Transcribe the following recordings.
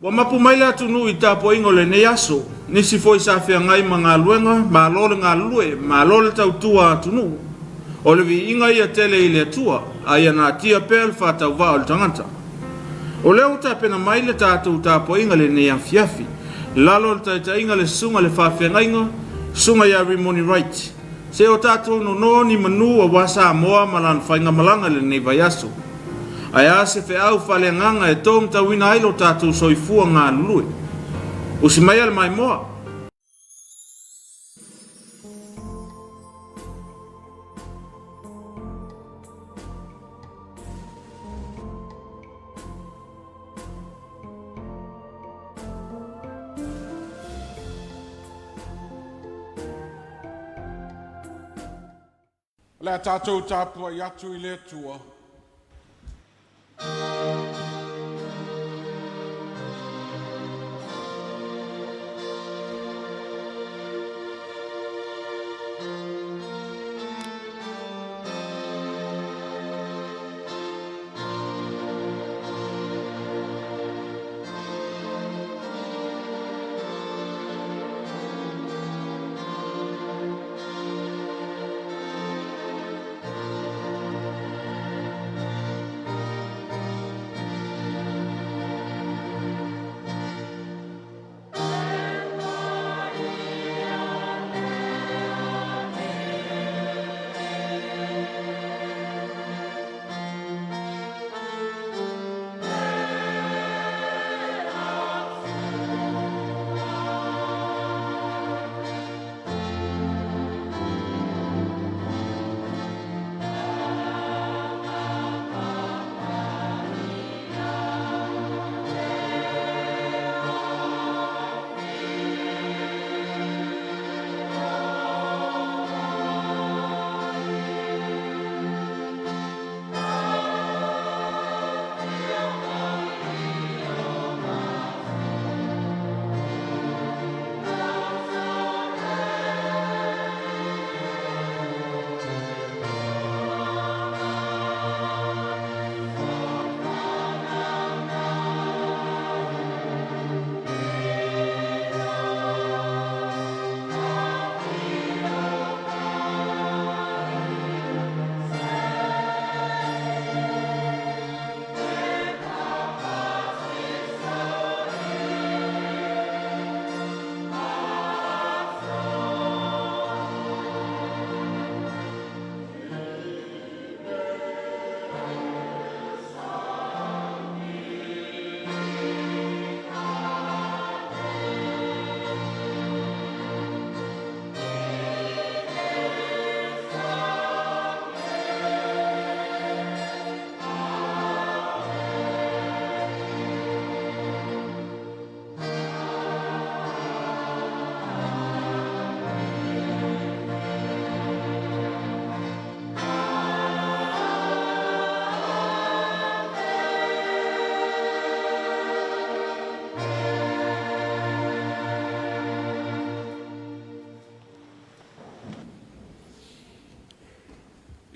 Ua mapu mai le atunuu i tapuaiga o lenei aso, nisi foi sa feagai ma galuega, malo le galulue, malo le tautua atunuu. O le viiga ia tele i le Atua, a ia natia pea le faatauvaa o le tagata. O lea ua tapena mai le tatou tapuaiga i lenei afiafi, lalo o le taitaiga a le Susuga i le Faafeagaiga, Susuga ia Rimoni Wright. Se o tatou nono ni manu aua Samoa ma lana faigamalaga i lenei vaiaso. Ae a se feau faaleagaga e taumatauina ai lo tatou soifua galulue. Usi maia le maimoa. O le a tatou tapuai atu i le Atua.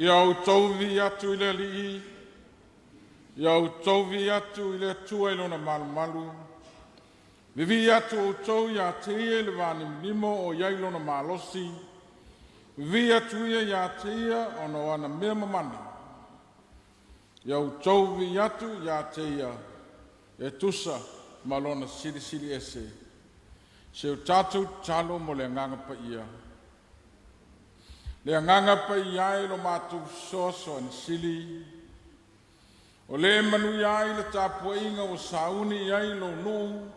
Ia outou viviia atu i le Alii, ia outou viviia atu i le Atua i lona malumalu, vivii atu outou ia te Ia i le vanimonimo o i ai lona malosi, vivii atu ia ia te Ia ona o ana mea mamana. Ia outou viviia atu ia te Ia e tusa ma lona silisili ese. Se o tatou tatalo mo le Agaga Paia. Le Agaga Paia e lo matou fesoasoani sili, o le manuia ai le tapuaiga ua sauni i ai lou nuu,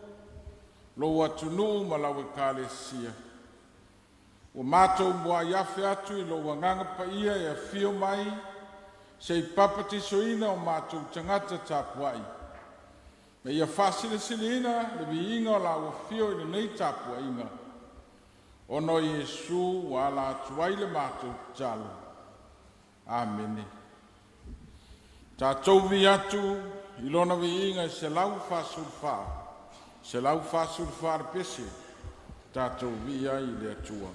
lou atunuu ma lau Ekalesia. Ua matou muai afe atu i lou Agaga Paia e afio mai se i papatisoina o matou tagata tapuai, ma ia faasilisiliina le viiga o lau afio i lenei tapuaiga, ona o Iesu ua ala atu ai le matou tatalo. Amene. Tatou viia atu i lona viiga e 144, 144 le pese, tatou viia ai i le Atua.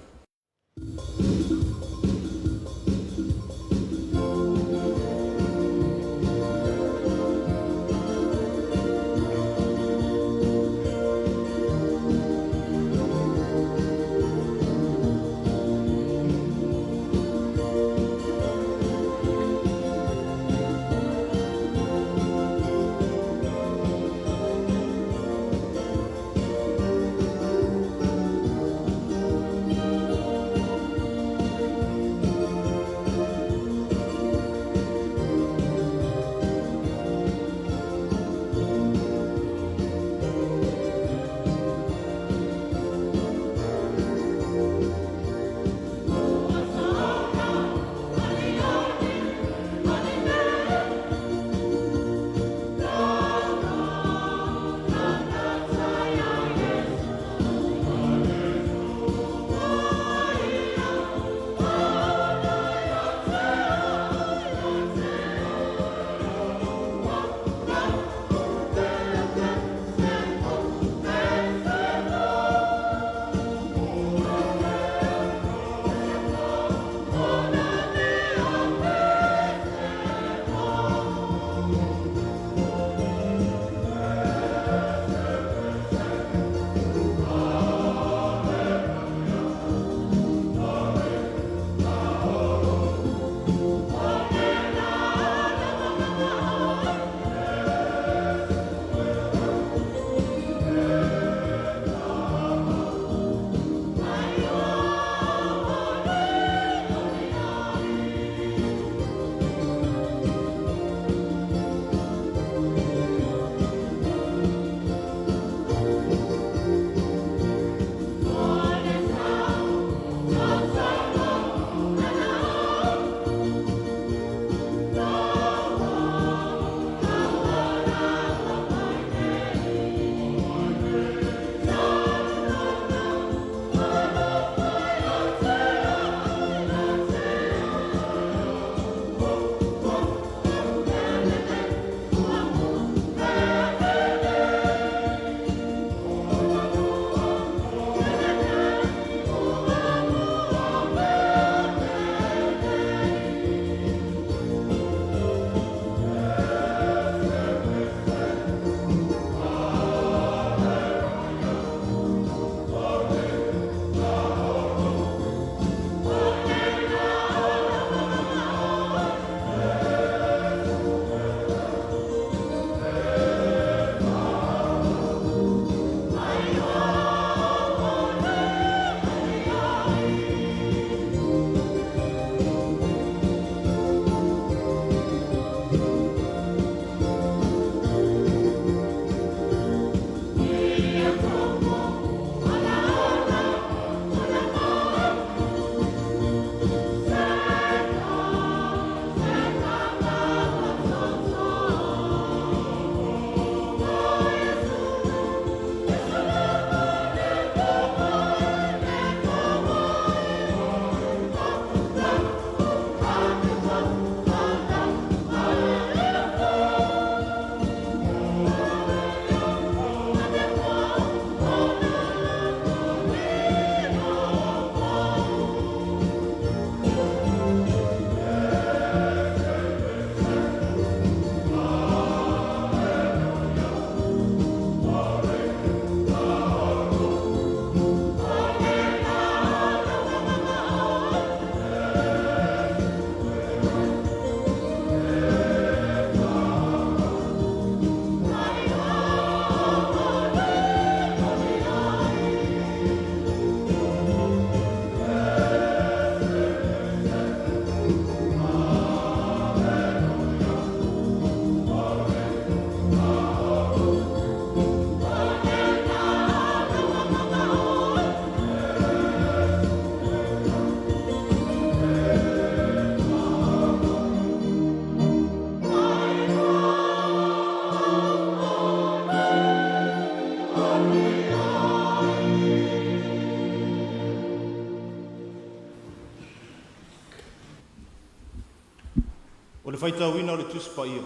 Faitauina o le Tusi Paia.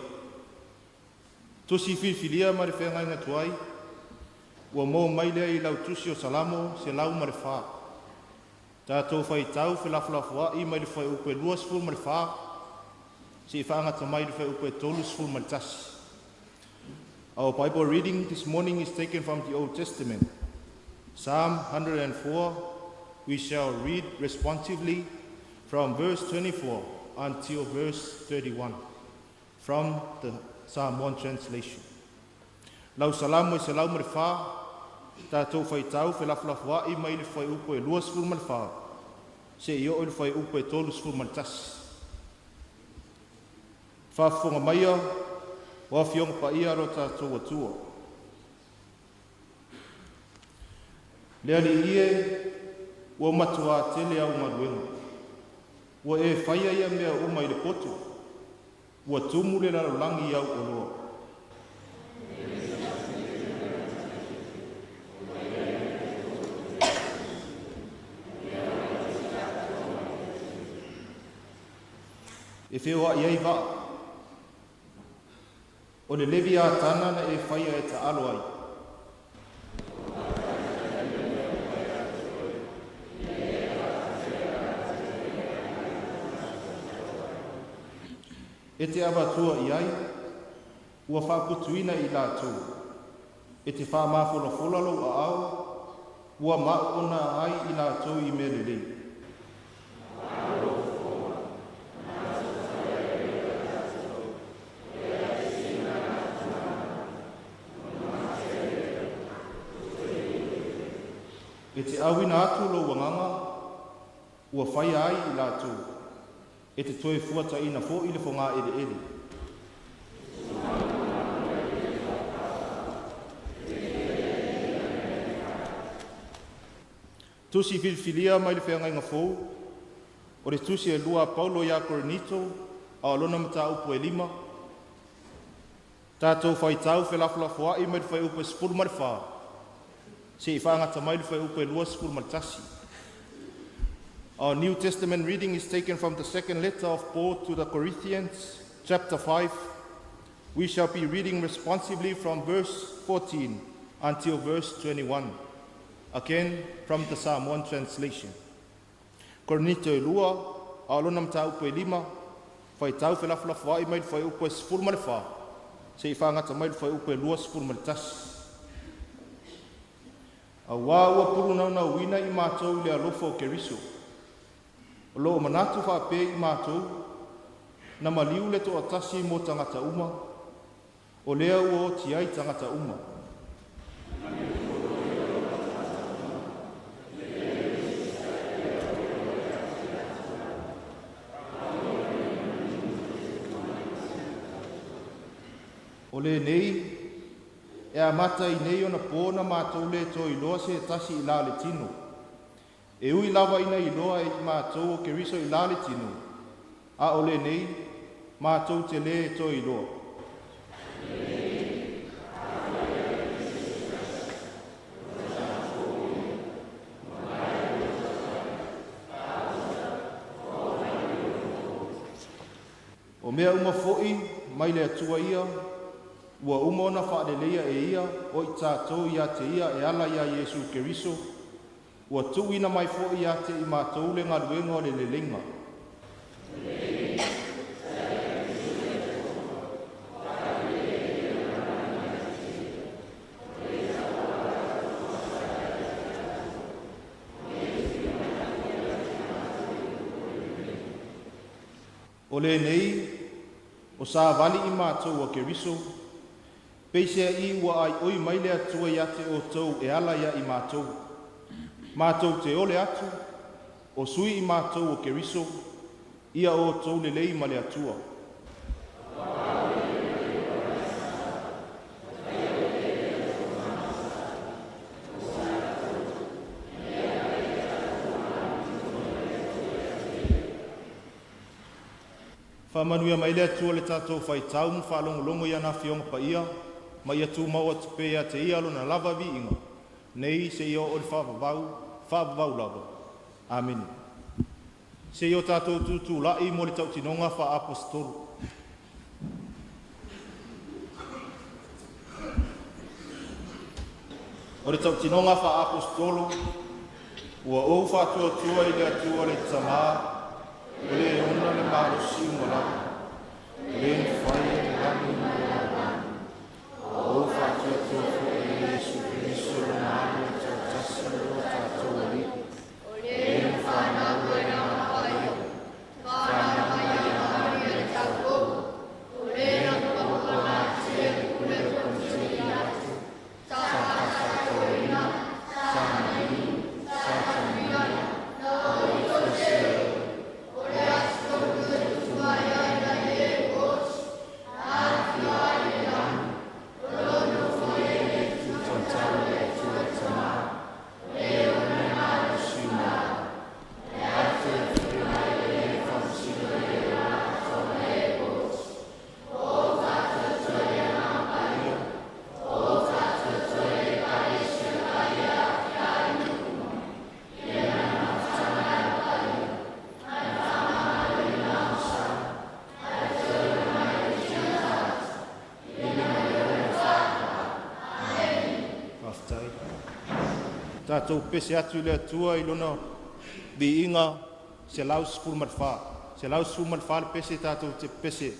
Tusi filifilia ma le feagaiga tuai, ua maua mai lea i lau Tusi o Salamo 104. Tatou faitau felafolafoai mai le fuaiupu e 24 seia faagata mai le fuaiupu e 31. Our Bible reading this morning is taken from the Old Testament. Psalm 104, we shall read responsively from verse 24 until verse 31 from the Samoan translation. Lau Salamo e 104, tatou faitau felafolafoai mai le fuaiupu e 24 seia oo i le fuaiupu e 31. Faafofoga maia o afioga paia a lo tatou Atua. Le Alii e, ua matuā tele au galuega. Ua e faia ia mea uma i le poto, ua tumu le lalolagi i au oloa. E feoai ai vaa. O le Leviatana na e faia e taalo ai. E te avatua i ai, ua faaputuina i latou. E te faamafolafola lou aao, ua maoona ai i latou i mea lelei. E te auina atu lou agaga, ua faia ai i latou. E te toe fuataina foi le fogaeleele. Tusi filifilia mai le feagaiga fou, o le tusi e lua a Paulo ia Korinito, a o lona mataupu e 5. Tatou faitau felafolafoai mai le fuaiupu e 14 seia faagata mai le fuaiupu e 21. Our New Testament reading is taken from the second letter of Paul to the Corinthians, chapter 5. We shall be reading responsively from verse 14 until verse 21. Again, from the Samoan translation. Korinito e lua, a o lona mataupu e 5, faitau felafolafoai mai le fuaiupu e 14 seia faagata mai le fuaiupu e 21. Auā ua pulunaunauina i matou i le alofa o Keriso. O loo manatu faapea i matou, na maliu le toatasi mo tagata uma, o lea ua oti ai tagata uma. O lenei, e amata i nei ona po na matou le toe iloa se tasi i la le tino. E ui lava ina iloa e i matou o Keriso i la le tino, a o lenei, matou te le toe iloa. O mea uma foi mai le Atua ia, ua uma ona faaleleia e ia o i tatou ia te ia e ala iā Iesu Keriso, ua tuuina mai foi ia te i matou le galuega o le leleiga. O lenei, o savali i matou a Keriso, peiseai ua aioi mai le Atua ia te outou e ala ia i matou. Matou te ole atu, o sui i matou o Keriso, ia outou lelei ma le Atua. Faamanuia mai le Atua le tatou faitau ma faalogologo i ana afioga paia, ma ia tumau atu pea ia te ia lona lava viiga, nei seia oo i le faavavau, faavavau lava. Amene. Seia o tatou tutulai mo le tautinoga faaapostolo. O le tautinoga faaapostolo, ua ou faatuatua i le Atua le Tamā, o le ona le malosi uma lava, o le na faia le lagi ma le lalolagi. Ua ou faatuatua foi i Iesu Keriso Lona Alo e toatasi o tatou Alii, o le na fanau mai le Agaga Paia, fanau mai ia Maria le Taupou, o le na puapuagatia e le pule o Pontio Pilato, sa tafatoaina, sa maliu, sa tagia, na oo ifo i Seoli, na taututumaai ai e afio ai le lagi, nofoia i le itu tatau o le Atua Tamā, e ona le malosi uma lava, e afio mai o e faamasino i le ona atoa e Paia, o faatuatua i le Ekalesia Paia, Faafetai. Tatou pese atu i le Atua i lona viiga 114. 114 le pese tatou te pese.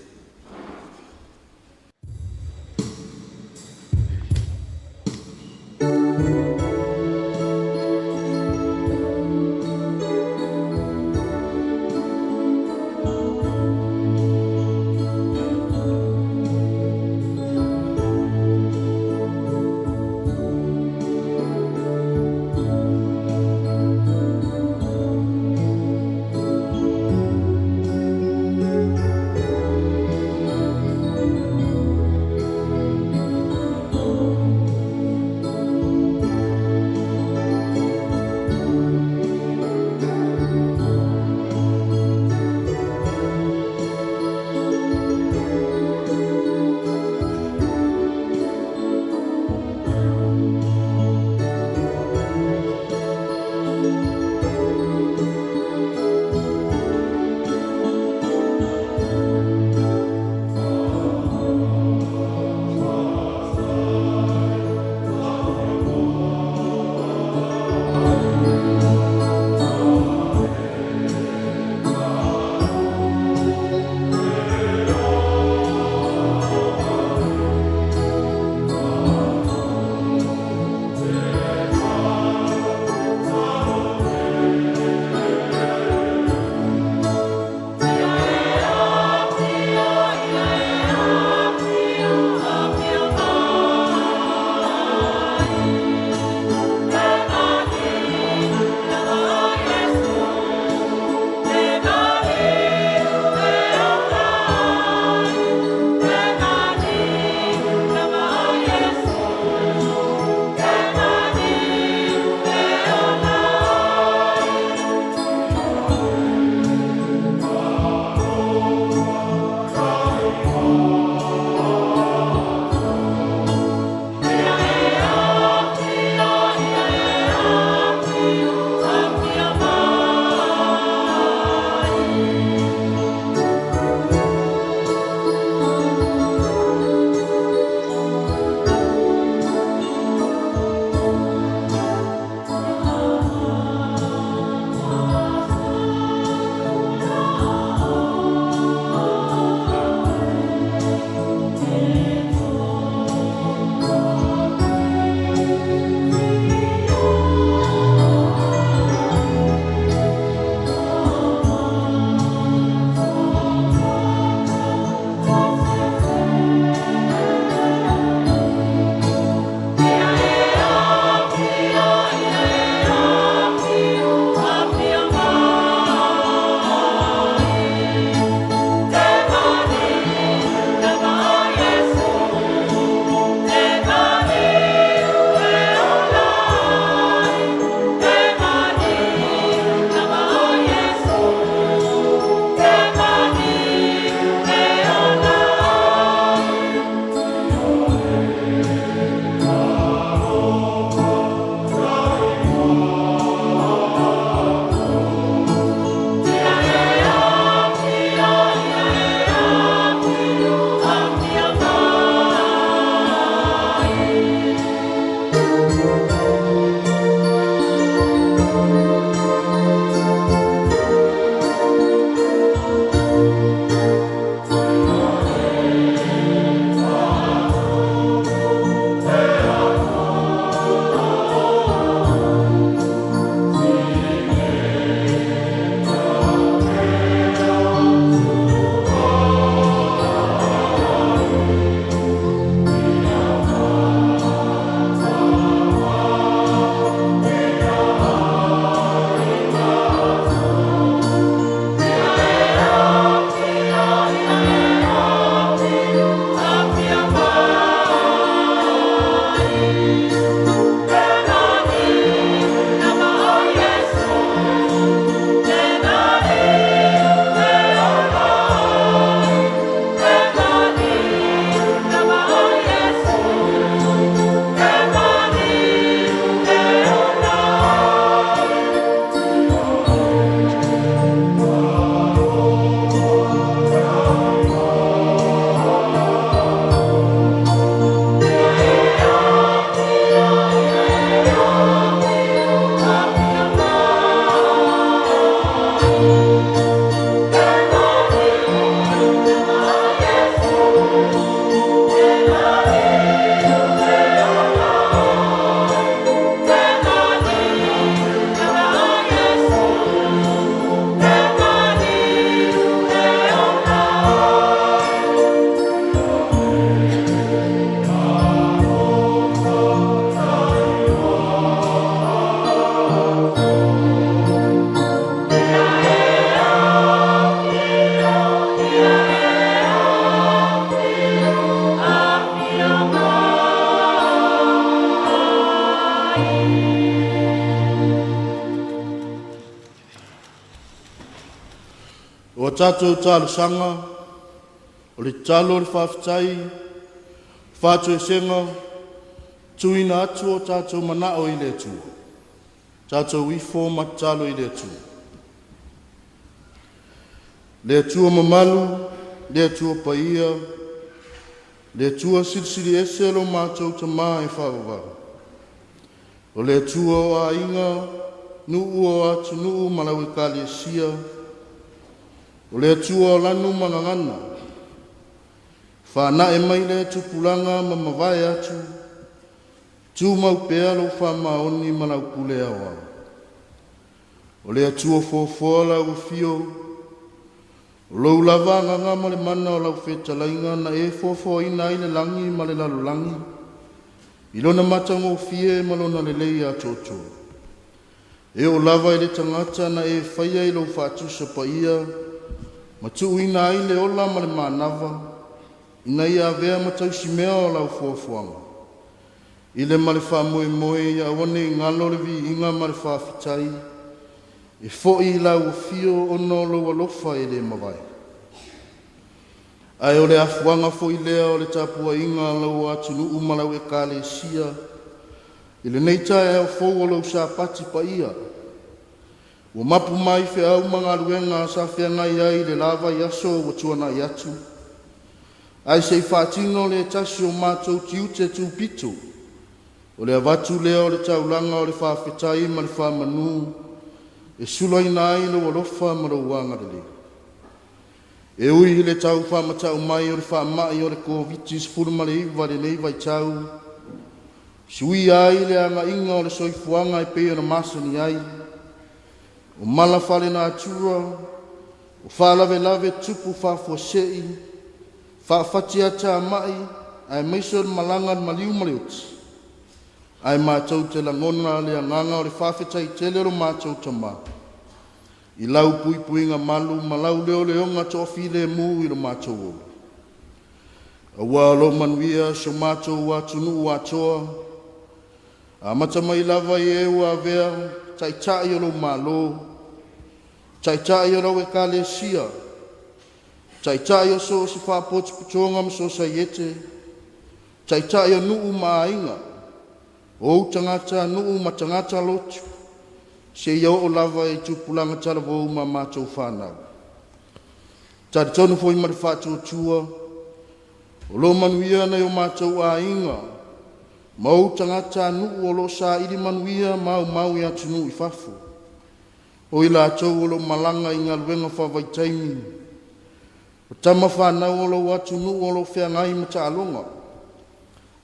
tatou talosaga, o le tatalo, o le faafetai, faatoesega, tuuina atu o tatou manao i le Atua. Tatou ifo ma tatalo i le Atua. Le Atua mamalu, le Atua paia, le Atua silisili ese lo matou Tama e faavavau, o le Atua o aiga, nuu o atunuu ma lau Ekalesia, o le Atua o lanu ma gagana, faana'e mai lea tupulaga ma mavae atu, tumau pea lou faamaoni ma lau pule aoao. O le Atua foafoa lau afio, o lou lava agaga ma le mana o lau fetalaiga na e foafoaina ai le lagi ma le lalolagi i lona matagofie ma lona lelei atoatoa. E oo lava i le tagata na e faia i lou faatusa paia ma tuuina ai le ola ma le manava, ina ia avea ma tausimea o lau foafoaga. I le ma le faamoemoe ia aua nei galo le viiga ma le faafetai e fo'i i lau afio ona o lou alofa e le mavae. Ae o le afuaga foi lea o le tapuaiga a lou atunuu ma lau Ekalesia i lenei taeao fou o lou Sapati paia, ua mapu mai feau ma galuega sa feagai ai i le la vaiaso ua tuanai atu, ae se i faatino le tasi o matou tiute tupito, o le avatu lea o le taulaga o le faafetai ma le faamanu e sulaina ai lou alofa ma lou agalelei. E ui i le tau faamata'u mai o le faama'i o le Koviti-19 i lenei vaitau, suia ai le agaiga o le soifuaga e pei ona masani ai, o mala faalenatura, o faalavelave tutupu faafuasei, faafatiatamai, aemaise o le malaga a le maliu ma le oti, ae matou te lagona le agaga o le faafetai tele o lo matou Tamā i lau puipuiga malu ma lau leoleoga toafilemu i lo matou ola. Auā o lo o manuia si o matou atunuu atoa, amata mai lava i e ua avea taita'i o lou Malo, taita'i o lau Ekalesia, taita'i o so o se faalapotopotoga ma sosaiete, taita'i o nuu ma aiga, o ou tagatanuu ma tagata lotu, seia oo lava i tupulaga talavou ma a matou fanau. E talitonu foi ma le faatuatua o lo o manuia nai o matou aiga ma ou tagatanuu o lo o saili manuia ma aumau i atunuu i fafo, o i latou o lo o malaga i galuega faavaitaimi, o tama fanau a lou atunuu o lo o feagai ma taaloga,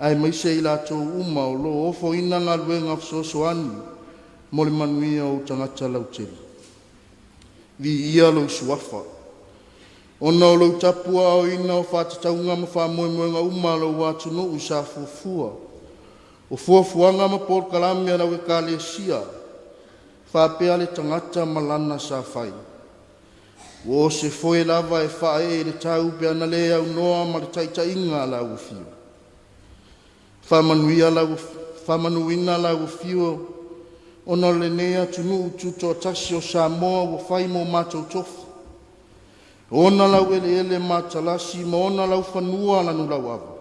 aemaise i latou uma o lo o ofoina galuega fesoasoani mo le manuia o tagata lautele. Viia lou Suafa, ona o lou tapuaaoina o faatatauga ma faamoemoega uma a lou atunuu sa fuafua, o fuafuaga ma polokalame a lau Ekalesia, faapea le tagata ma lana sa fai. Ua o se foe lava e faaee i le tau pe ana le aunoa ma le taitaiga a lau Afio. Faamanuia lau, faamanuina lau Afio ona o lenei atunuu tutoatasi o Samoa ua fai mo matou tofi, o ona laueleele matalasi ma ona laufanua lanulauava,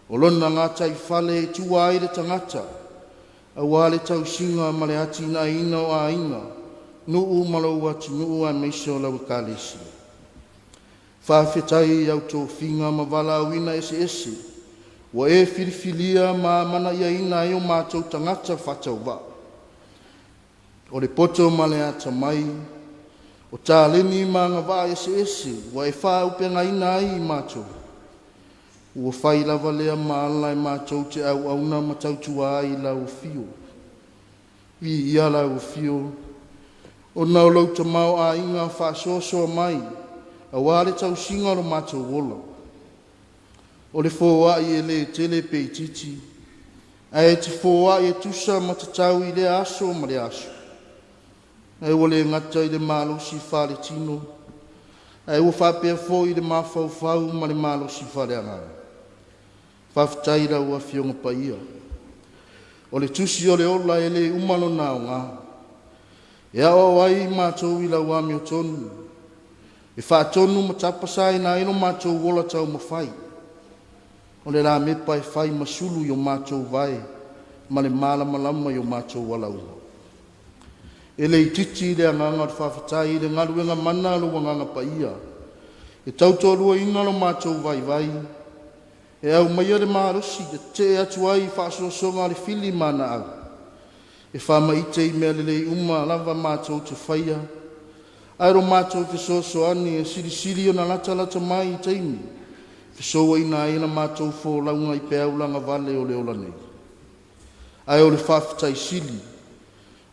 o lona gataifale e tua ai le tagata, aua le tausiga ma le atinaeina o aiga, nuu ma lou atunuu aemaise o lau Ekalesia. Faafetai i au tofiga ma valaauina eseese ua e filifilia ma amanaiaina ai o matou tagata faatauvaa. O le poto ma le atamai, o taleni ma agavaa eseese ua e faaauupegaina ai i matou, ua fai lava lea ma ala e matou te auauna ma tautua ai i lau afio. Viia lau afio, ona o lou tamaoaiga faasoasoa mai, aua le tausiga o lo matou ola. O le foai e le tele pe itiiti, ae te foai e tusa ma tatau i lea aso ma lea aso. Ae ua le gata i le malosi faaletino, ae ua faapea foi le mafaufau ma le malosi faaleagaga. Faafetai i lau Afioga Paia. O le tusi o le ola e le uma lona aoga, e aoao ai matou i lau amiotonu. E faatonu ma tapasaina ai lo matou ola taumafai, o le lamepa e fai ma sulu i o matou vae ma le malamalama i o matou ala uma. E le itiiti le agaga o le faafetai i le galuega mana a lou Agaga Paia e tautoaluaina lo matou vaivai, e aumaia le malosi e tetee atu ai i faasoasoga a le fili ma ana au, e faamaite i mea lelei uma lava matou te faia, ae lo matou fesoasoani e silisili ona latalata mai i taimi e fesouaina ai la matou folauga i peau lagavale o le ola nei. Ae o le faafetai sili,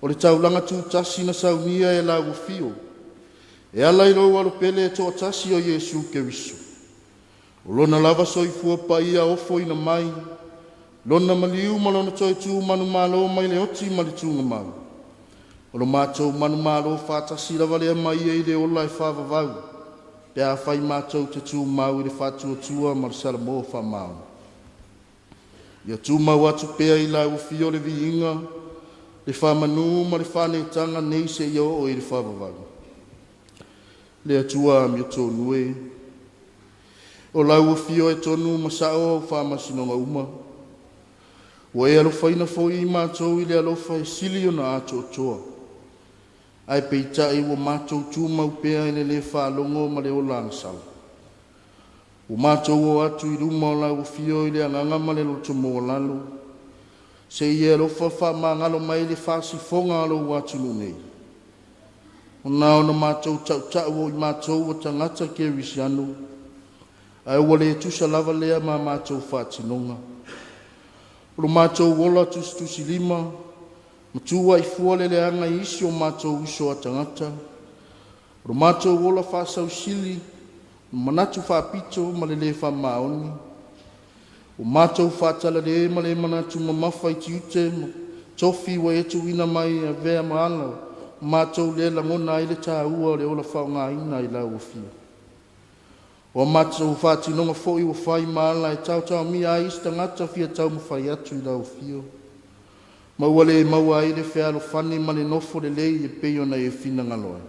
o le taulaga tutasi na saunia e lau afio, e ala i lou Alopele e toatasi o Iesu Keriso, o lona lava soifua paia ofoina mai lona maliu ma lona toe tu manumalo mai le oti ma le tugamau, o lo matou manumalo faatasi lava lea ma ia i le ola e faavavau, pe afai matou te tumau i le faatuatua ma le salamo faamaoni. Ia tumau atu pea i lau afio le viiga, le faamanu ma le faaneetaga nei seia oo i le faavavau. Le Atua amiotonu e, o lau afio e tonu ma sao au faamasinoga uma, ua e alofaina foi i matou i le alofa e sili ona atoatoa, ae peitai ua matou tumau pea i le lē faalogo ma le ola agasala. Ua matou o atu i luma o lau afio i le agaga ma le loto maualalo, se i e alofa faamagalo mai le faasifoga o lou atunuu nei. Ona ona matou tautau o i matou o tagata kerisiano, ae ua le tusa lava lea ma matou faatinoga. O lo matou ola tusitusilima ma tu ai fua le leaga i isi o matou uso a tagata, o lo matou ola faasausili, manatu faapito ma le le faamaoni, ua matou faatalale ma le manatu mamafa i tiute ma tofi ua e tuuina mai e avea ma ala o matou le lagona ai le taua o le ola faaaogaina i lau afio. O a matou faatinoga foi ua fai ma ala e taotaomia ai isi tagata fia taumafai atu i lau afio, ma ua le maua ai le fealofani ma le nofo lelei e pei ona e finagalo ai.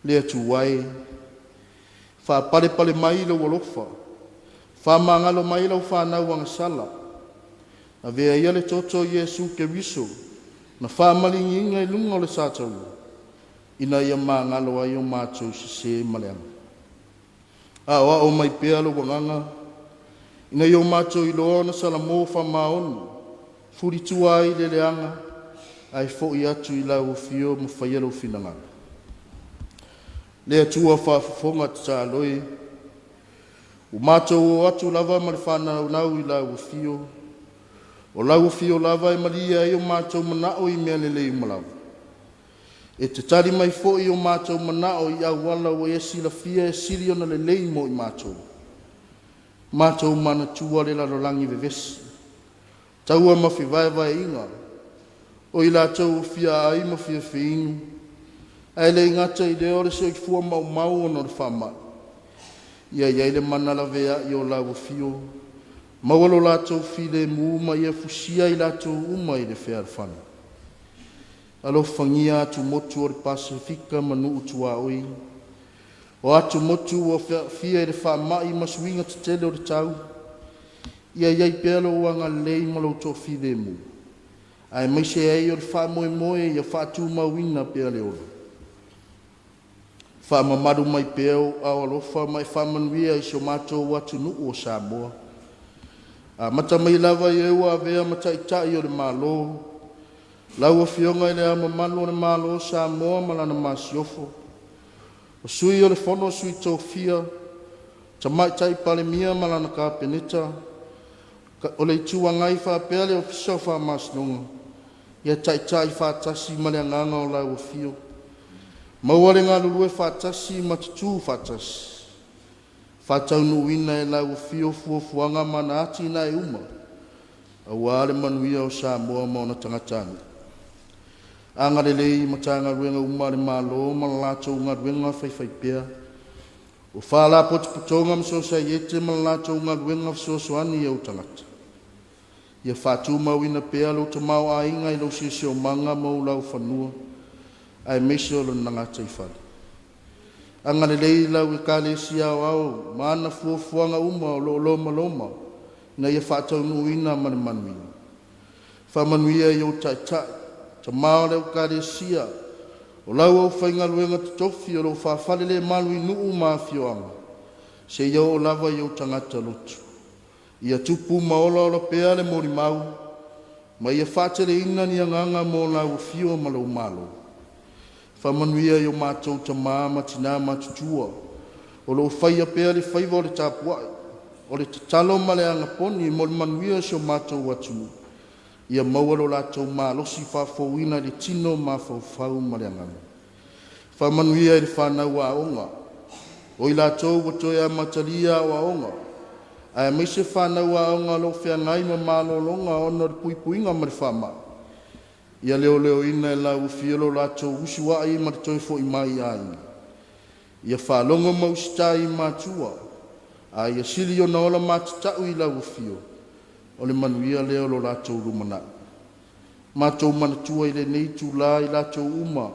Le Atua e, faapalepale mai lou alofa, faamagalo mai lau fanau agasala, avea ia le toto o Iesu Keriso na faamaliniina i luga o le sataua, ina ia magalo ai o matou sesē ma leaga. Aoao mai pea lou agaga, ina ia o matou iloa ona salamo faamaoni, fulitua ai le leaga, ae foi atu i lau afio ma faia lou finagalo. Le Atua faafofoga tatalo e, ua matou o atu lava ma le faanaunau i lau afio, o lau afio lava e malie ai o matou manao i mea lelei uma lava. E te tali mai foi i o matou manao i auala ua e silafia e sili ona lelei mo i matou. Matou manatua le lalolagi vevesi, taua ma fevaevaeaiga, o i latou ua fia ai ma fia feinu, ae le i gata i lea o le soifua maumau ona o le faamai. Ia i ai le mana laveai o lau afio, maua lo latou filemu ma ia fusia i latou uma i le fealofani. Alofagia atumotu o le Pasefika ma nuu tuaoi, o atumotu ua aafia i le faamai ma suiga tetele o le tau, ia i ai pea lou agalelei ma lou toafilemu, aemaise ai o le faamoemoe ia faatumauina pea le ola. Faamamalu mai pea ou aao alofa ma e faamanuia i si o matou atunuu o Samoa, amata mai lava i e ua avea ma Taitai o le Malo, lau Afioga i Le Ao Mamalu o le Malo o Samoa ma Lana Masiofo, o Sui o le Fono a Sui Tofia, Tamaitai Palemia ma lana Kapeneta, o le Itu Agai faapea le Ofisa o Faamasinoga, ia taitai faatasi ma le Agaga o lau Afio, maua le galulue faatasi ma tutu faatasi, faataunuuina e lau Afio fuafuaga ma ana atinae uma, aua le manuia o Samoa ma ona tagatanuu. Agalelei i Matagaluega uma a le Malo ma le latou galuega faifaipea, o Faalapotopotoga ma Sosaiete ma le latou galuega fesoasoani i ou tagata. Ia faatumauina pea lou tamaoaiga i lou siosiomaga ma ou laufanua aemaise o lona gataifale. Agalelei i lau Ekalesia Aoao ma ana fuafuaga uma o lo o lomaloma ina ia faataunuuina ma le manuia. Faamanuia i ou taitai, tama o le Ekalesia, o lau aufaigaluega totofi o lo o faafalelemalu i nuu ma afioaga seia oo lava i ou tagata lotu. Ia tupu ma olaola pea le molimau, ma ia faateleina ni agaga mo lau afio ma lou malo. Faamanuia i o matou tama ma tina matutua o lo o faia pea le faiva o le tapuai, o le tatalo ma le agaponi mo le manuia o si o matou atunuu, ia maua lo latou malosi faafouina i le tino, mafaufau ma le agaga. Faamanuia i le fanau aoga, o i latou ua toe amatalia aoaoga, aemaise fanau aoga o lo o feagai ma malologa ona o le puipuiga mai le faamai. Ia leoleoina e lau Afio lo latou usuai ma le toe foi mai i aiga. Ia faalogo ma usitai i matua, a ia sili ona ola matatau i lau afio, o le manuia lea o lo latou lumanai. Matou manatua i lenei itula i latou uma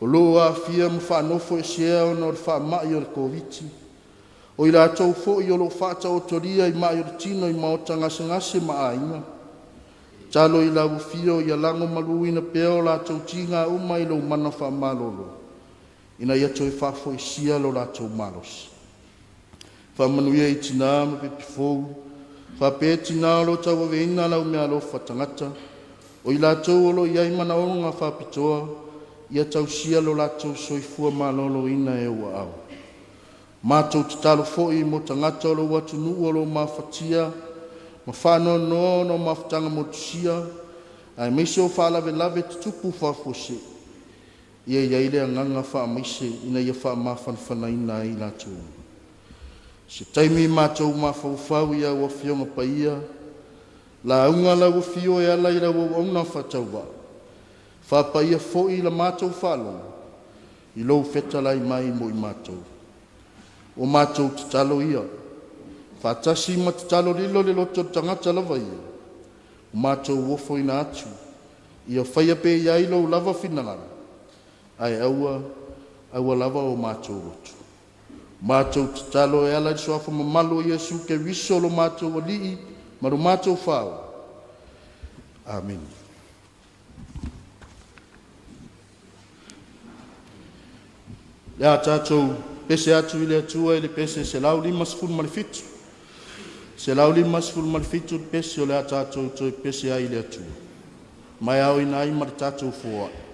o lo o aafia ma faanofoesea ona o le faamai o le Koviti, o i latou foi o lo o faataotolia i mai o le tino i maota gasegase ma aiga. Tatalo i lau Afio ia lagomaluina pea o latou tiga uma i lou mana faamalolo, ina ia toe faafoisia lo latou malosi. Faamanuia i tina ma pepi fou, faapea tina o lo o tauaveina lau meaalofa tagata, o i latou o lo o i ai manaoga faapitoa, ia tausia lo latou soifua maloloina e ou aao. Matou tatalo foi mo tagata o lou atunuu o lo o mafatia ma faanoanoa ona o mafutaga motusia aemaise o faalavelave tutupu faafuasei. Ia i ai le agaga faamaise ina ia faamafanafanaina ai i latou. Se taimi matou mafaufau i au Afioga Paia, lauga lau Afio e ala i lau auauna faatauvaa, faapaia foi i la matou faalogo i lou fetalai mai mo i matou. Ua matou tatalo ia, faatasi ma tatalo lilo le loto o le tagata lava ia, ua matou ofoina atu, ia faia pea i ai lou lava finagalo, ae aua aua lava o matou loto. Matou tatalo e ala i le suafa mamalu o Iesu Keriso lo matou Alii ma lo matou Faaola. Amene. O le a tatou pese atu i le Atua i le pese 157, 157 le pese o le a tatou toe pese ai i le Atua, ma e aoina ai ma le tatou foai.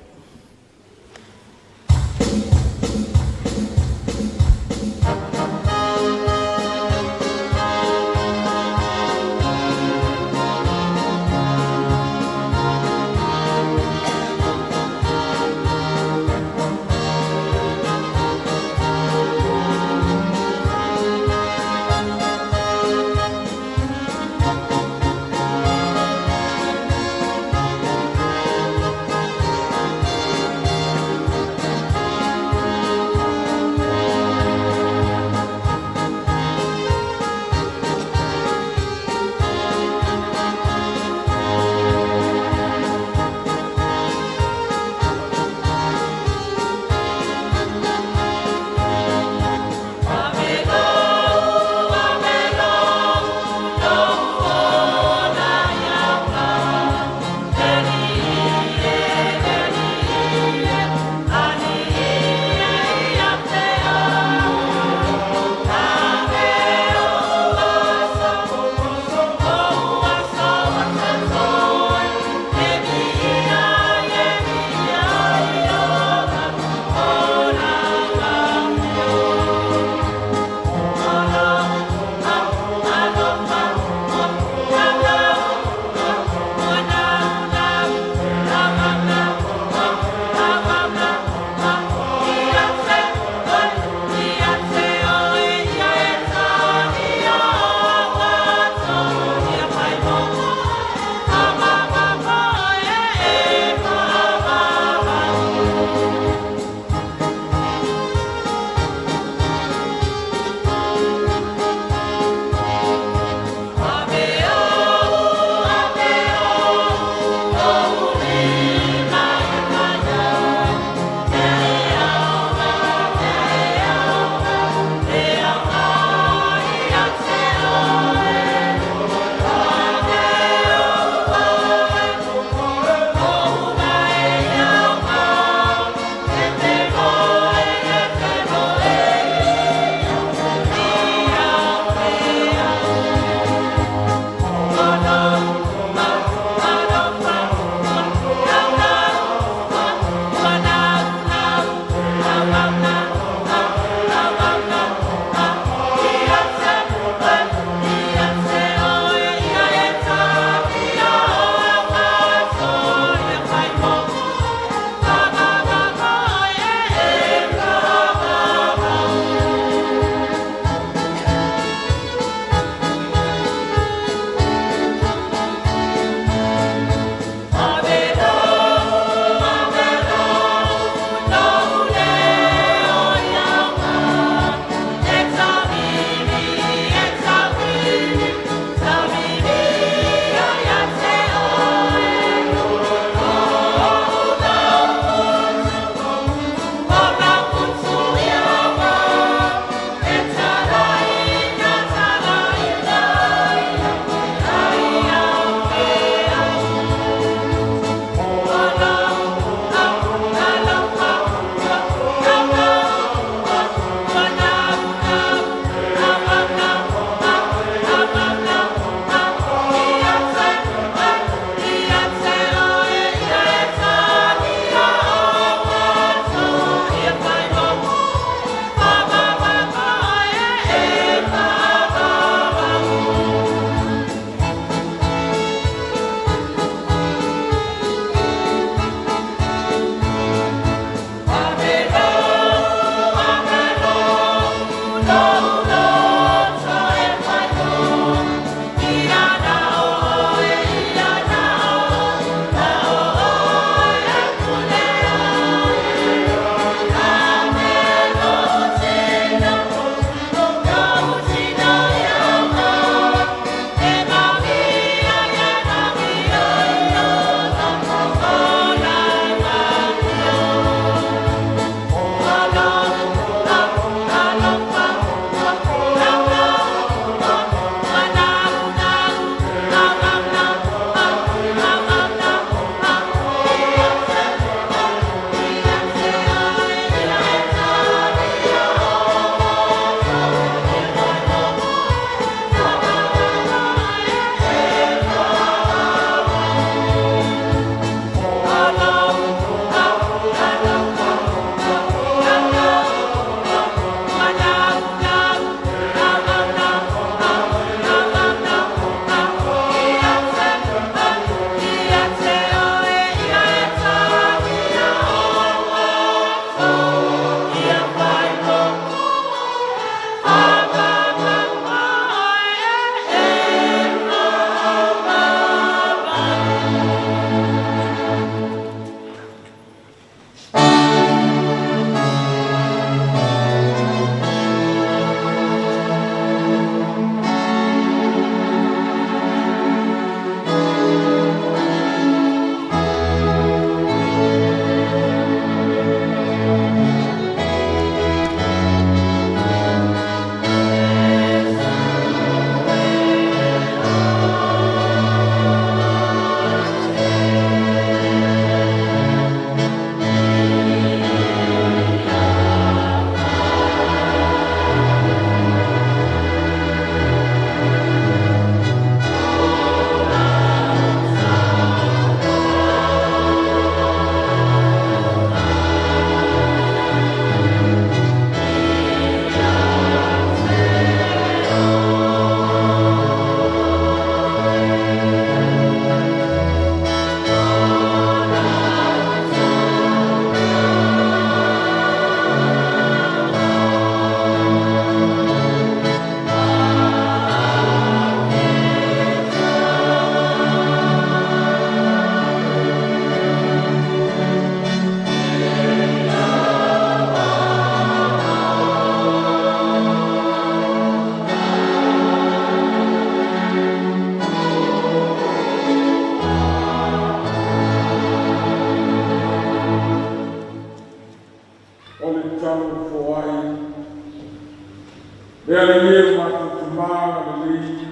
Le Alii e lo matou Tama agalelei,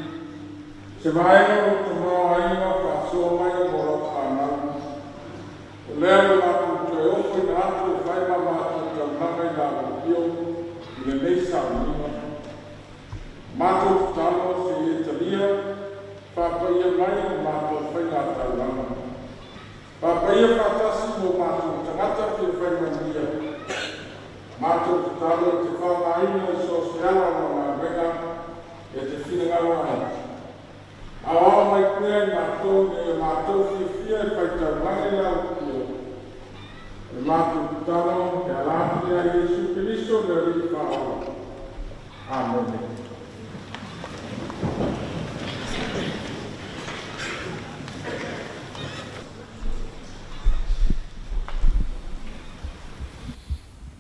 se vaega o lou tamaoaiga faasoa mai mo lau fanau, o lea ua matou toe ofoina atu e fai ma matou taulaga i Lalopio i lenei sauniga. Matou tatalo se i e talia faapaia mai le matou faigataulaga. Faapaia faatasi ma o matou tagata fia fai manuia. Matou tatalo e te faaaogaina i so o se ala o lau galuega e te finagalo ai. Aoao mai pea i matou ina ia matou fiafia e fai taulaga i Lalopio. O le matou tatalo e ala atu ia Iesu Keriso le Alii Faaola. Amene.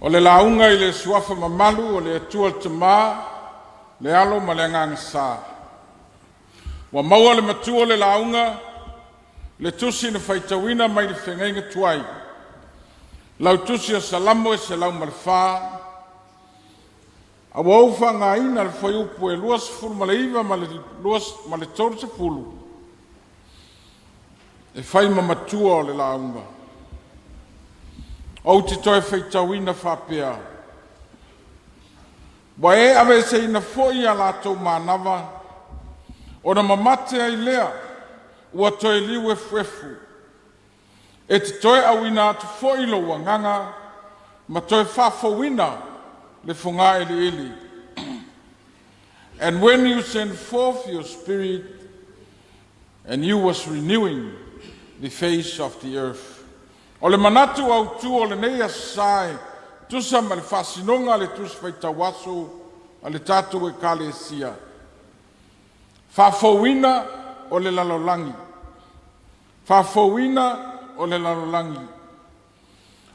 O le lauga i le suafa mamalu o le Atua le Tama, le Alo ma le Agaga Sa. Ua maua le matua o le lauga, le tusi na faitauina mai le feagaiga tuai, lau tusi o Salamo e 104, a ua ou faaaogaina le fuaiupu e 29 ma le 30 e fai ma matua o le lauga. Ou te toe faitauina faapea, Ua e aveeseina foi a latou manava, ona mamate ai lea ua toe liu efuefu. E te toe auina atu foi lou agaga ma toe faafouina le fogaeleele. And when you send forth your spirit, and you was renewing the face of the earth. O le manatu autu o lenei Aso Sa e tusa ma le faasinoga a le Tusi Faitau Aso a le tatou Ekalesia, Faafouina o le Lalolagi. Faafouina o le Lalolagi.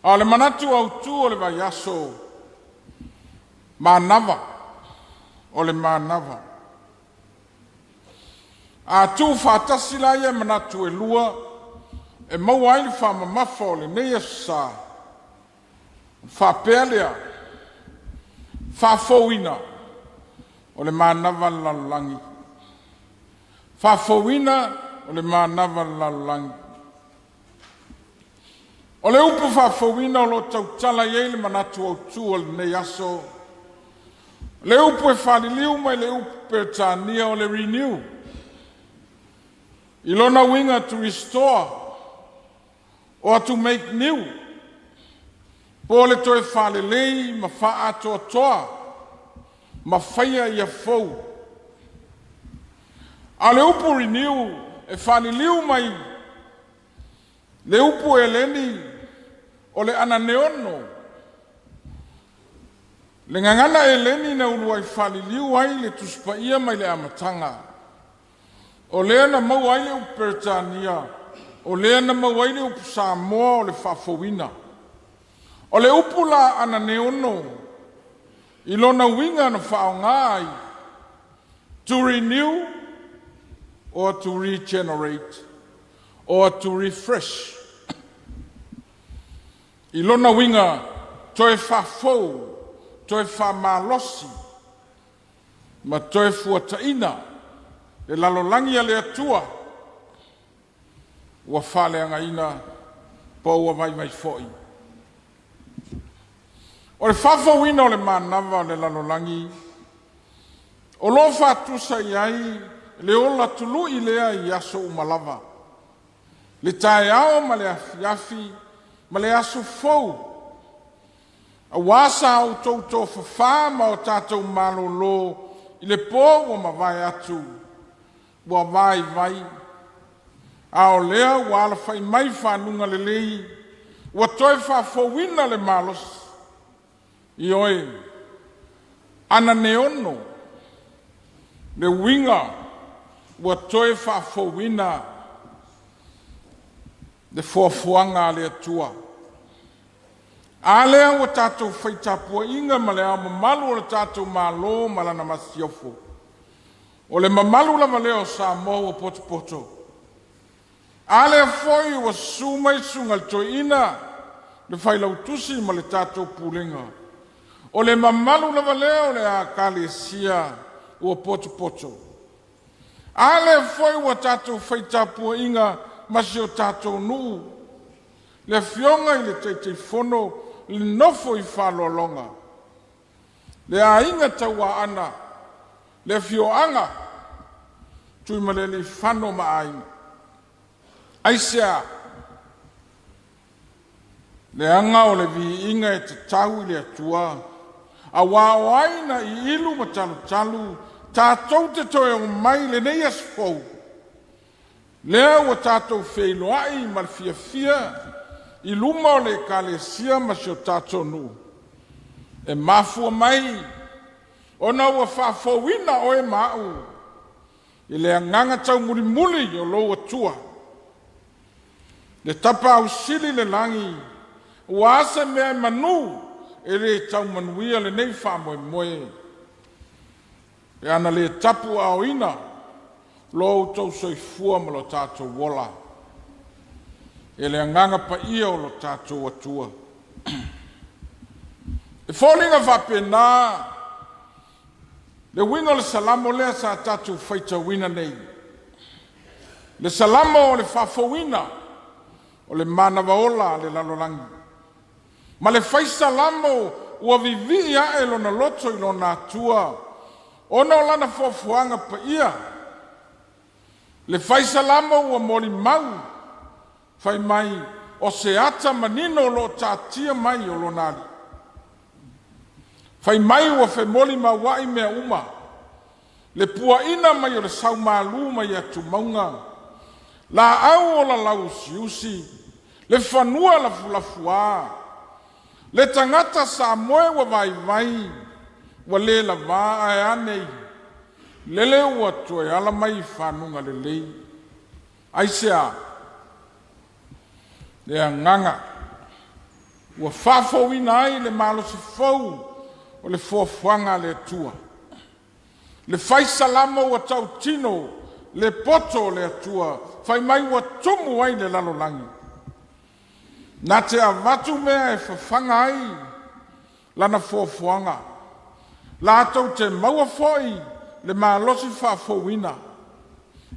A o le manatu autu o le vaiaso, manava, o le manava. A tuufaatasi la ia manatu e lua e maua ai le faamamafa o lenei Aso Sa, ona faapea lea, faafouina o le manava a le lalolagi. Faafouina o le manava a le lalolagi. O le upu faafouina o lo o tautala i ai le manatu autu o lenei aso, o le upu e faaliliu mai le upu Peretania o le renew, i lona uiga to restore or to make new, po o le toe faalelei ma faaatoatoa ma faia ia fou. A o le upu renew e faaliliu mai le upu Eleni o le ananeono, le gagana Eleni na uluai faaliliu ai le Tusi Paia mai le amataga. O lea na maua ai le upu Peretania, o lea na maua ai le upu Samoa o le faafouina. O le upu la ananeono i lona uiga na faaaoga ai, to renew or to regenerate or to refresh. I lona uiga toe faafou, toe faamalosi ma toe fuataina le lalolagi a le Atua ua faaleagaina po ua vaivai foi. O le faafouina o le manava o le lalolagi o lo o faatusa i ai le ola tului lea i aso uma lava, le taeao ma le afiafi ma le aso fou, aua sa outou tofafā ma o tatou malolo i le po ua mavae atu, ua vaivai, a o lea ua alafai mai fanuga lelei, ua toe faafouina le malosi. Ioe, ananeono le uiga ua toe faafouina le foafoaga a le Atua. A lea ua tatou fai tapuaiga ma le Ao Mamalu o le tatou Malo ma lana Masiofo. O le mamalu lava lea o Samoa ua potopoto. A lea foi ua susu mai le Susuga i le Toeaina, le Failautusi ma le tatou Pulega. O le mamalu lava lea o le Ekalesia ua potopoto. A lea foi ua tatou fai tapuaiga ma si o tatou nuu, le Afioga i le Taitaifono, le nofo i faaaloaloga, le aiga Tauaana, le afioaga Tuimalealiifano ma aiga. Aisea? Leaga o le viiga e tatau i le Atua, aua o ai na iilu ma talutalu tatou te toe omai i lenei aso fou, lea ua tatou feiloai ma le fiafia i luma o le Ekalesia ma si o tatou nuu, e mafua mai ona ua faafouina oe ma au i le agaga taumulimuli o lou Atua, le Tapaau Sili i le lagi, ua a se mea e manu e le tau manuia lenei faamoemoe, pe ana le tapuaaoina lo outou soifua ma lo tatou ola e le agaga paia o lo tatou Atua. E foliga faapena le uiga o le salamo lea sa tatou faitauina nei, le salamo o le faafouina o le manava ola a le lalolagi, ma le fai salamo ua vivii ae lona loto i lona Atua ona o lana foafoaga paia. Le fai salamo ua molimau fai mai o se ata manino o lo o taatia mai o lona alii. Fai mai ua femolimaua'i mea uma, le puaina mai o le saumalu mai atumauga, laau ola lauusiusi, le fanua lafulafuā, le tagata Samoe ua vaivai, ua le lavā ae a nei, lele ua toe ala mai i fanuga lelei. Aisea? Le agaga ua faafouina ai le malosi fou o le foafoaga a le Atua. Le fai salamo ua tautino le poto o le Atua, fai mai ua tumu ai le lalolagi. Na te avatu mea e fafaga ai lana foafoaga, latou te maua foi le malosi faafouina,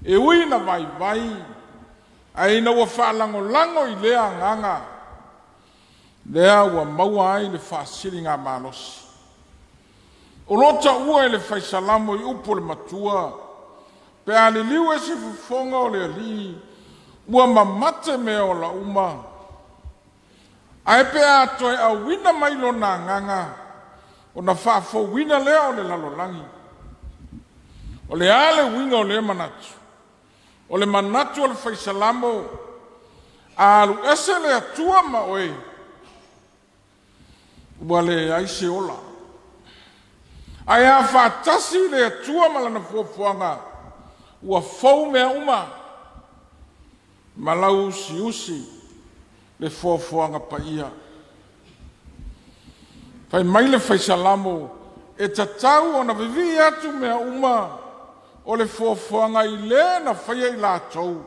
e ui ina vaivai, ae ina ua faalagolago i lea agaga, lea ua maua ai le faasiligamalosi. O lo o taua e le fai salamo i upu o le matua, pe a liliu ese fofoga o le alii, ua mamate mea ola uma, Ae pe a toe auina mai lona agaga, ona faafouina lea o le lalolagi. O le a le uiga o lea manatu? O le manatu o le fai salamo, a alu ese le Atua ma oe, ua leai se ola. Ae a faatasi le Atua ma lana fuafuaga, ua fou mea uma ma lauusiusi le foafoaga paia. Fai mai le fai salamo, e tatau ona vivii atu mea uma o le foafoaga i le na faia i latou.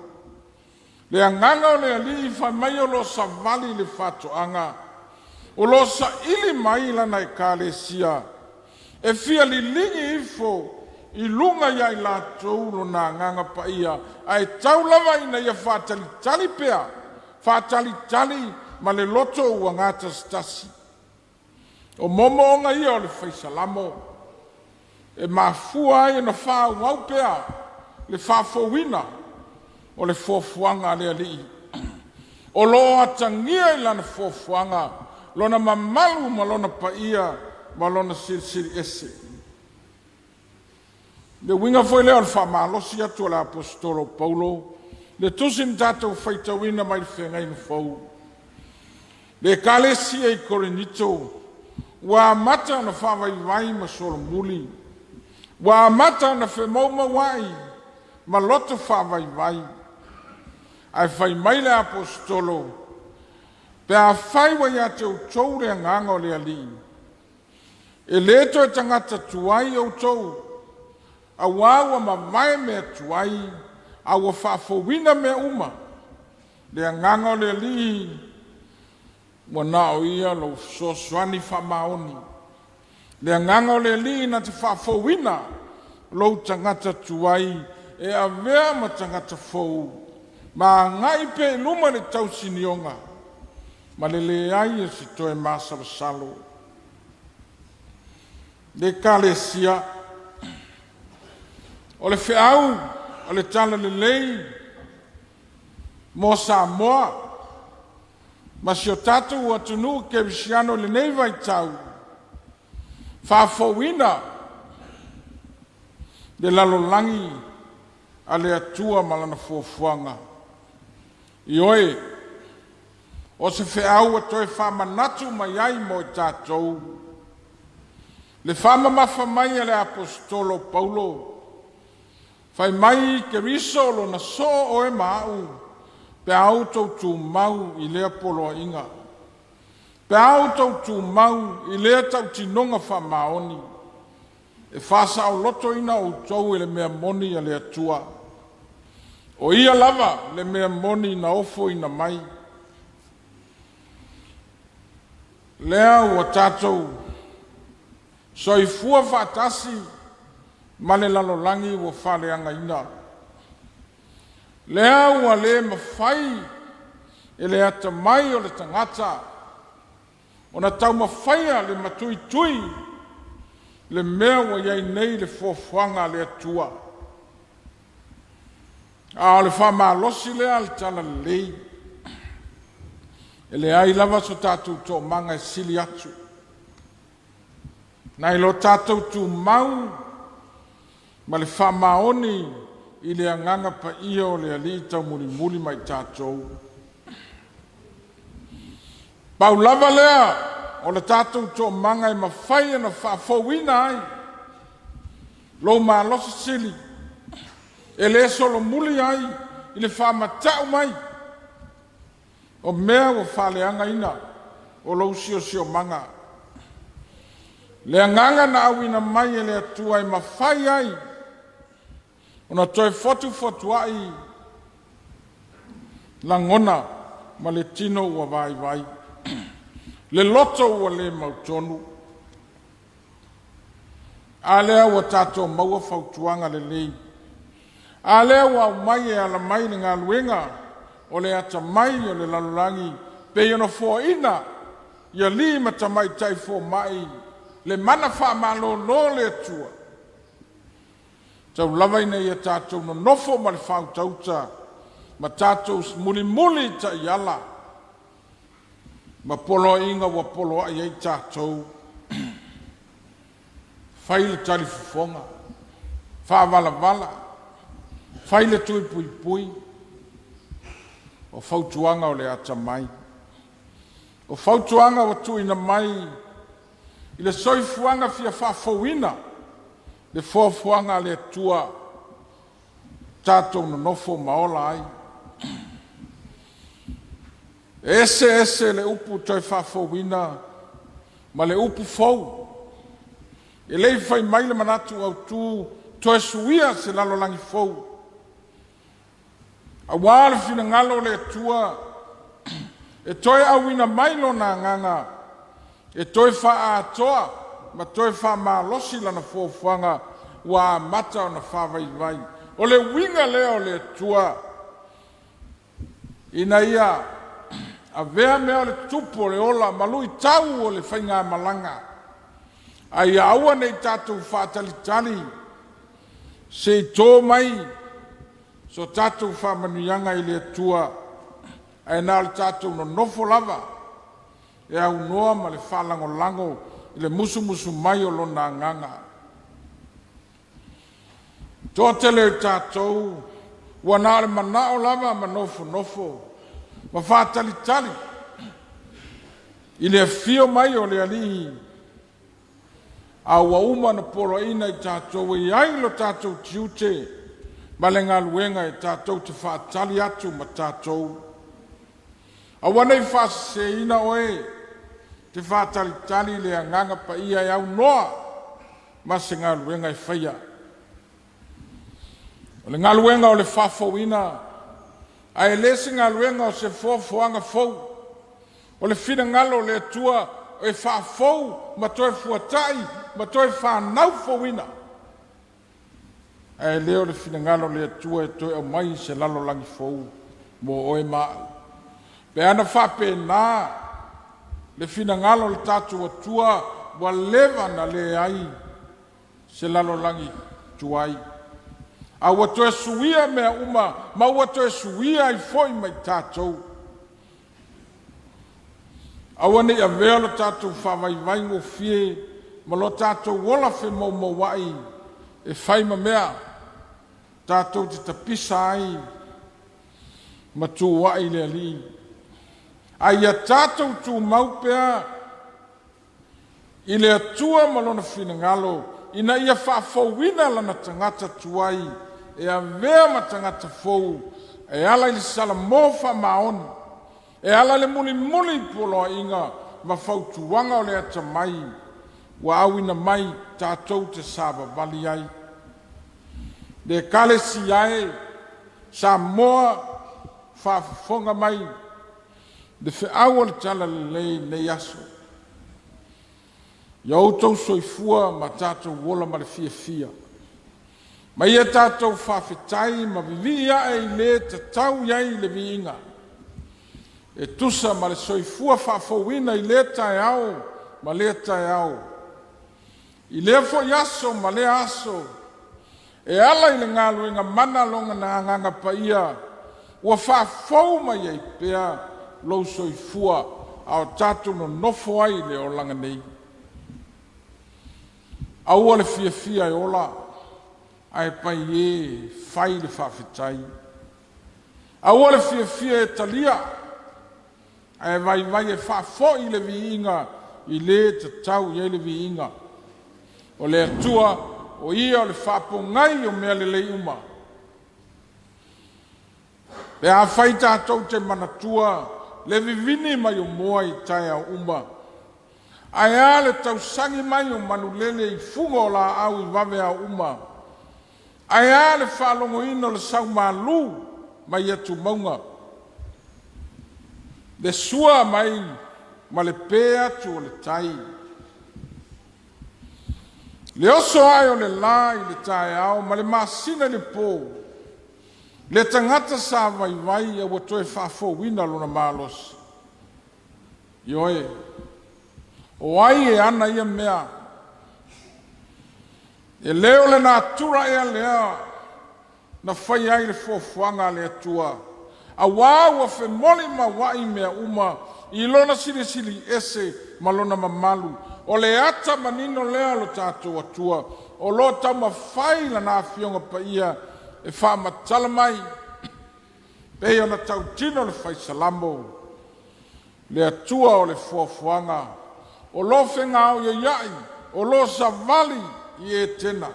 Le agaga o le Alii fai mai o lo o savali i le faatoaga, o lo o saili mai lana Ekalesia e fia liligi ifo i luga ia i latou lona agaga paia, ae tau lava ina ia faatalitali pea, faatalitali ma le loto ua gatasitasi. O moomooga ia o le fai salamo e mafua ai ona faaauau pea le faafouina o le foafoaga a le Alii. O lo o atagia i lana foafoaga lona mamalu ma lona paia ma lona silisili ese. Le uiga foi lea o le faamalosi atu o le Aposetolo Paulo, le tusi na tatou faitauina mai le Feagaiga Fou, le Ekalesia i Korinito, ua amata ona faavaivai ma solomuli, ua amata ona femoumouai ma loto faavaivai. Ae fai mai le Aposetolo, pe afai ua ia te outou le agaga o le Alii, e le toe tagata tuai outou, auā ua mavae mea tuai, a ua faafouina mea uma. Le agaga o le Alii ua na o ia lou fesoasoani faamaoni. Le agaga o le Alii na te faafouina lou tagata tuai e avea ma tagata fou, ma agai pea i luma i le tausinioga ma le leai o se toe masalosalo. Le Ekalesia, o le feau o le Talalelei mo Samoa ma si o tatou atunuu kerisiano i lenei vaitau, faafouina le lalolagi a le Atua ma lana fuafuaga. Ioe, o se feau ua toe faamanatu mai ai mo i tatou le faamamafa mai a le Aposetolo o Paulo, Fai mai Keriso lona soo oe ma a'u pe a outou tumau i lea poloaiga, pe a outou tumau i lea tautinoga faamaoni, e faasaolotoina outou e le mea moni a le Atua. O Ia lava le mea moni na ofoina mai. Lea ua tatou soifua faatasi ma le lalolagi ua faaleagaina. Lea ua le mafai e le atamai o le tagata ona taumafaia le matuitui le mea ua i ai nei le fuafuaga a le Atua. A o le faamalosi lea a le Talalelei, e leai lava so tatou toomaga e sili atu nai lo tatou tumau ma le faamaoni i le Agaga Paia o le Alii taumulimuli ma i tatou. Pau lava lea o le tatou toomaga e mafai ona faafouina ai lou malosi sili e le solomuli ai i le faamata'u mai o mea ua faaleagaina o lou siosiomaga. Le agaga na auina mai e le Atua e mafai ai ona toe fotufotua'i lagona ma le tino ua vaivai, le loto ua le mautonu. A lea ua tatou maua fautuaga lelei. A lea ua aumai e ala mai le galuega o le atamai o le lalolagi pei ona foaina i alii ma tamaitai fomai le mana faamalolo o le Atua, tau lava ina ia tatou nonofo ma le faautauta ma tatou mulimuli i taiala ma poloaiga ua poloai ai tatou. Fai le talifofoga, faavalavala, fai le tui puipui, o fautuaga o le atamai. O fautuaga ua tuuina mai i le soifuaga fia faafouina le foafoaga a le Atua tatou nonofo ma ola ai. E ese ese le upu toe faafouina ma le upu fou. E le i fai mai le manatu autu toe suia se lalolagi fou. Aua le finagalo o le Atua e toe auina mai lona agaga e toe faaatoa ma toe faamalosi lana fuafuaga ua amata ona faavaivai. O le uiga lea o le Atua ina ia avea mea o le tupu o le ola ma luitau o le faigamalaga, a ia aua ne i tatou faatalitali se i to mai so tatou faamanuiaga i le Atua, ae na o le tatou nonofo lava e aunoa ma le faalagolago i le musumusu mai o Lona Agaga. Toatele o i tatou ua na o le manao lava ma nofonofo ma faatalitali i le afio mai o le Alii, a ua uma ona poloaiina i tatou e i ai lo tatou tiute ma le galuega e tatou te faatali atu ma tatou. Aua ne i faaseseina oe te faatalitali i le Agaga Paia e aunoa ma se galuega e faia. O le galuega o le faafouina, ae le se galuega o se foafoaga fou. O le finagalo o le Atua e faafou ma toe fuata'i ma toe fanau fouina. Ae le o le finagalo o le Atua e toe aumai se lalolagi fou mo oe ma a'u. Pe ana faapena le finagalo o le tatou Atua, ua leva na leai se lalolagi tuai, a ua toe suia mea uma ma ua toe suia ai foi ma i tatou. Aua ne i avea lo tatou faavaivai gofie ma lo tatou ola femoumoua'i e fai ma mea tatou te tapisa ai ma tuua'i le Alii, a ia tatou tumau pea i le Atua ma Lona finagalo ina ia faafouina lana tagata tuai e avea ma tagata fou e ala i le salamo faamaoni, e ala i le mulimuli i poloaiga ma fautuaga o le atamai ua auina mai tatou te savavali ai. Le Ekalesia e, Samoa faafofoga mai le feau o le Talalelei i lenei aso. Ia outou soifua ma tatou ola ma le fiafia. Ma ia tatou faafetai ma vivii ae i le tatau i ai le viiga, e tusa ma le soifua faafouina i lea taeao ma lea taeao, i lea foi aso ma lea aso, e ala i le galuega mana Lona Agaga Paia ua faafou mai ai pea lou soifua a o tatou nonofo ai i le olaga nei. Aua le fiafia e ola, ae pai e fai le faafetai. Aua le fiafia e talia, ae vaivai e faafoi le viiga i le tatau i ai le viiga. O le Atua, o Ia o le faapogai o mea lelei uma. Pe afai tatou te manatua le vivini mai o moa i taeao uma, ae a le tausagi mai o manulele i fuga o laau i vaveao uma, ae a le faalogoina o le saumalu mai atumauga, le sua mai ma le pe atu o le tai, le oso ae o le la i le taeao ma le masina i le po, le tagata sa vaivai a ua toe faafouina lona malosi. Ioe, o ai e ana ia mea? E le o le natura ea lea na faia ai le fuafuaga a le Atua, auā ua femolimaua'i mea uma i Lona silisili ese ma Lona mamalu. O le ata manino lea o lo tatou Atua o lo o taumafai Lana Afioga Paia e faamatala mai, pei ona tautino le Fai Salamo, Le Atua o le fuafuaga, o lo fegaoioia'i, o lo savali i Etena.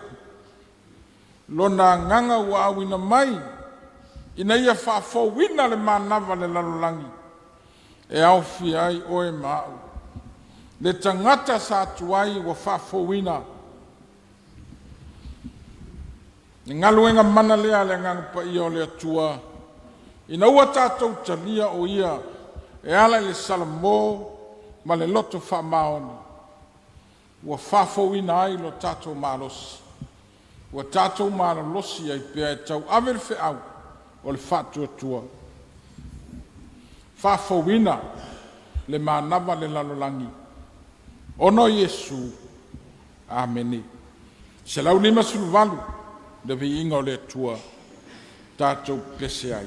Lona agaga ua auina mai ina ia faafouina le manava le lalolagi e aofia ai oe ma a'u. Le tagata sa tuai ua faafouina. Le galuega mana lea a le Agaga Paia o le Atua ina ua tatou talia o Ia e ala i le salamo ma le loto faamaoni, ua faafouina ai lo tatou malosi, ua tatou malolosi ai pea e tauave le feau o le faatuatua. Faafouina le manava le lalolagi ona o Iesu. Amene. 158 Le viiga o le Atua tatou pese ai.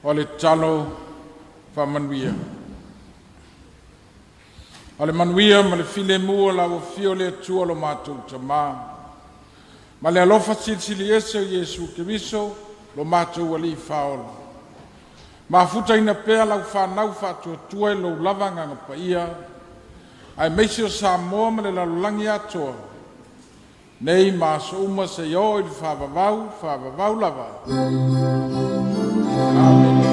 O le tatalo faamanuia. O le manuia ma le filemu o lau Afio o le Atua lo matou Tama, ma le alofa silisili ese o Iesu Keriso lo matou Alii Faaola, mafutaina pea lau fanau faatuatua i lou lava Agaga Paia, aemaise o Samoa ma le lalolagi atoa, nei ma aso uma seia oo i le faavavau, faavavau lava. Amene.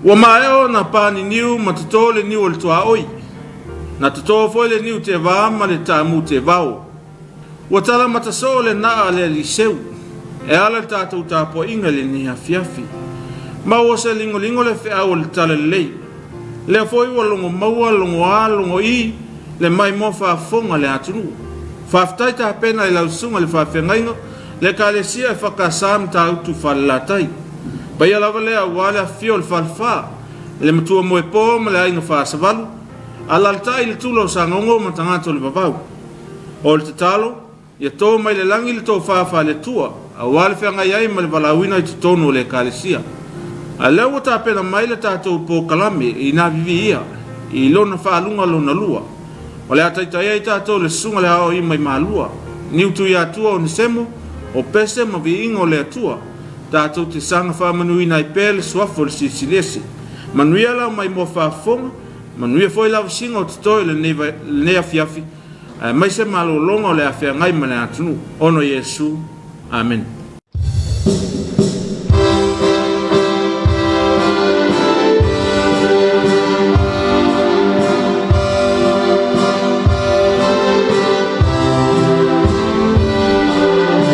Ua maea ona paniniu ma totō le niu o le tuaoi. Na totō foi le niu tevā ma le taamu tevao. Ua tala matasoo le naa a le alii seu e ala le tatou tapuaiga i lenei afiafi. Ma ua se ligoligo le feau o le talalelei. Lea foi ua logo maua, logo a, logo i le maimoa faafofoga a le atunuu. Faafetai tapena i lau susuga i le faafeagaiga le Ekalesia e whakasa Matautu Falelatai. Paia lava lea aua le afifio o le falefa, i le matua moepo ma le aiga faasavalu, alaalatai le tula o Sagogo ma tagata o le vavau. O le tatalo, ia to mai le lagi le tofa faale-Atua, aua le feagai ai ma le valaauina i totonu o le Ekalesia. A lea ua tapena mai le tatou polokalame i nā viviia i lona faaluga lona lua. O le a taitai ai tatou i le Susuga le Aoaoima mai Malua, Niu Tuiatua Onesemo, o Pese ma Viiga o le Atua, tatou te saga faamanuina ai pea le Suafa o le Silisili Ese. Manuia lau maimoa faafofoga, manuia foi lavasiga o totoe i lenei afiafi, aemaise malologa o le a feagai ma le atunuu. Ona o Iesu. Amene.